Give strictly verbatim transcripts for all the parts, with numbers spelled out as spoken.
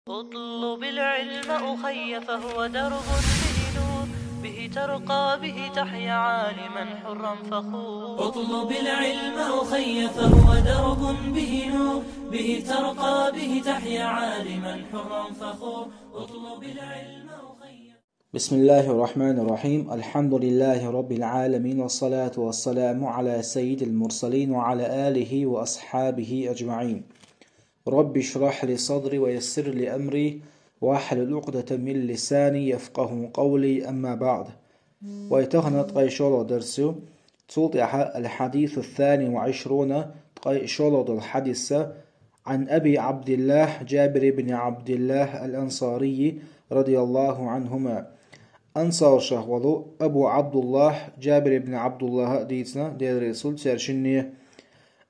اطلب العلم أخي فهو درب به نور، به ترقى به تحيا عالما حرا فخور. اطلب العلم أخي فهو درب به نور، به ترقى به تحيا عالما حرا فخور. اطلب العلم أخي. بسم الله الرحمن الرحيم. الحمد لله رب العالمين، والصلاة والسلام على سيد المرسلين وعلى آله وأصحابه أجمعين. رب اشرح لي صدري ويسر لي أمري واحلل عقدة من لساني يفقه قولي، أما بعد. Вай тахана ткъаь шоллагӀа дарс ю. Цул тӀехьа الحديث الثاني والعشرون, ткъаь шоллагӀа дола хьадис. عن أبي عبد الله جابر بن عبد الله الأنصاري رضي الله عنهما. Ансаршах волу Абу ӀабдуллахӀ Джабир ибн ӀабдуллахӀа дийцина, Дела реза хуьлда цаьрга шинна.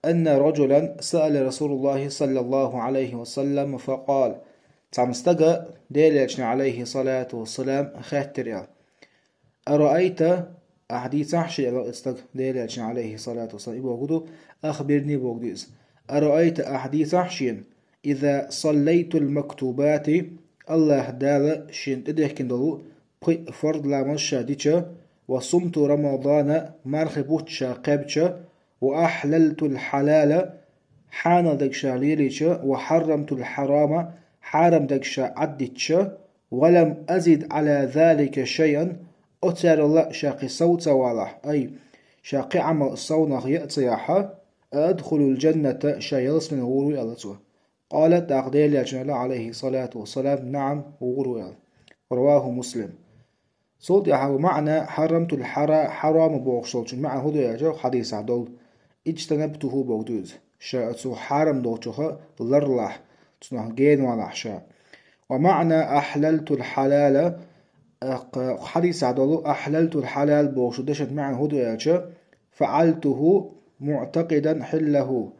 أن رجلا سأل رسول الله صلى الله عليه وسلم فقال. Цхьана стага Делан Элчане, عليه الصلاة والسلام, хаьттира аьлла: أرأيت, ахьа дийцахьа шена, аьлла оцу стага Делан Элчане, عليه الصلاة والسلام, и бохург ду: أخبرني, бохург ду иза. أرأيت, ахьа дийцахьа шена, إذا صليت المكتوبات, АллахӀа Дала шена тӀедехкина долу пхи фарз ламаз ша дича, وصمت رمضان, мархи бутт ша кхаьбча, وأحللت الحلال, хьанал дерг ша лелийча, وحرمت الحرام, хьарам дерг ша Ӏаддитча, ولم أزد على ذلك شيئا, оцарал ша кхин сов ца валахь, ай, ша кхин Ӏамал совнах яа ца яхь, أأدخل الجنة, ша ялсамане гӀур вуй, аьлла цо. قال, тӀаккха Делан Элчано аьлла, عليه الصلاة والسلام: نعم, гӀур ву, аьлла. رواه مسلم. Цул тӀаьхьа ومعنى حرمت الحرا-, حرام бохуш долчун маьӀна хӀун ду аьлча, хьадисехь долу: اجتنبته бохург ду иза. Ша оцу хьарам долчух ларлахь, цунах генавалахь ша. ومعنى أحللت الحلال, тӀаккха хьадисехь долу أحللت الحلال бохуш дешан маьӀна хӀун ду аьлча, فعلته معتقدا حله.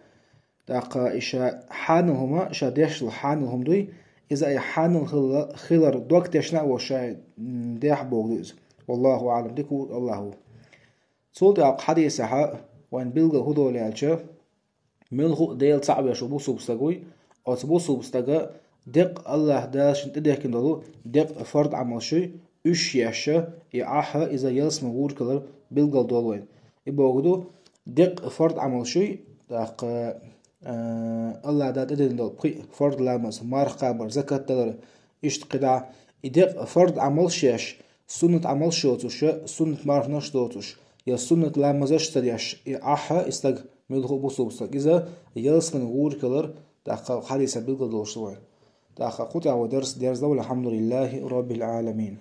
ТӀаккха и ша хьанал хӀума, ша дешла хьанал хӀума дуй, иза и хьанал хила-, хилар дог тешна а волуш ша, м, дехьа бохург ду иза. والله أعلم, дика ву АллахӀ ву. Цул тӀаьхьа хьадисехь вайн билггал хӀун долу аьлча, муьлхха а Дела цхьаъ веш ву бусулба стаг вуй, оцу бусулба стага деккъа АллахӀа Дала шена тӀедехкина долу деккъа фарз Ӏамалш юй, уьш еш, и Ӏахь иза ялсамане гӀур хилар билггал долу вайн. И бохург ду, деккъа фарз Ӏамалш юй, тӀаккха, а, АллахӀа Дала тӀедиллина долу пхи фарз ламаз, марха кхабар, закат далар, иштта кхидӀа, и деккъа фарз Ӏамалш еш, суннат Ӏамалш йоцуш, суннат марханаш доцуш, я суннат ламазаш ца деш, и Ӏахь и стаг, муьлхха а бусулба стаг, иза ялсамане гӀур хилар, тӀаккха хьадисехь билггал долуш ду вайн. ТӀаккха кху тӀехь вай дарс дерзадо, والحمد لله رب العالمين.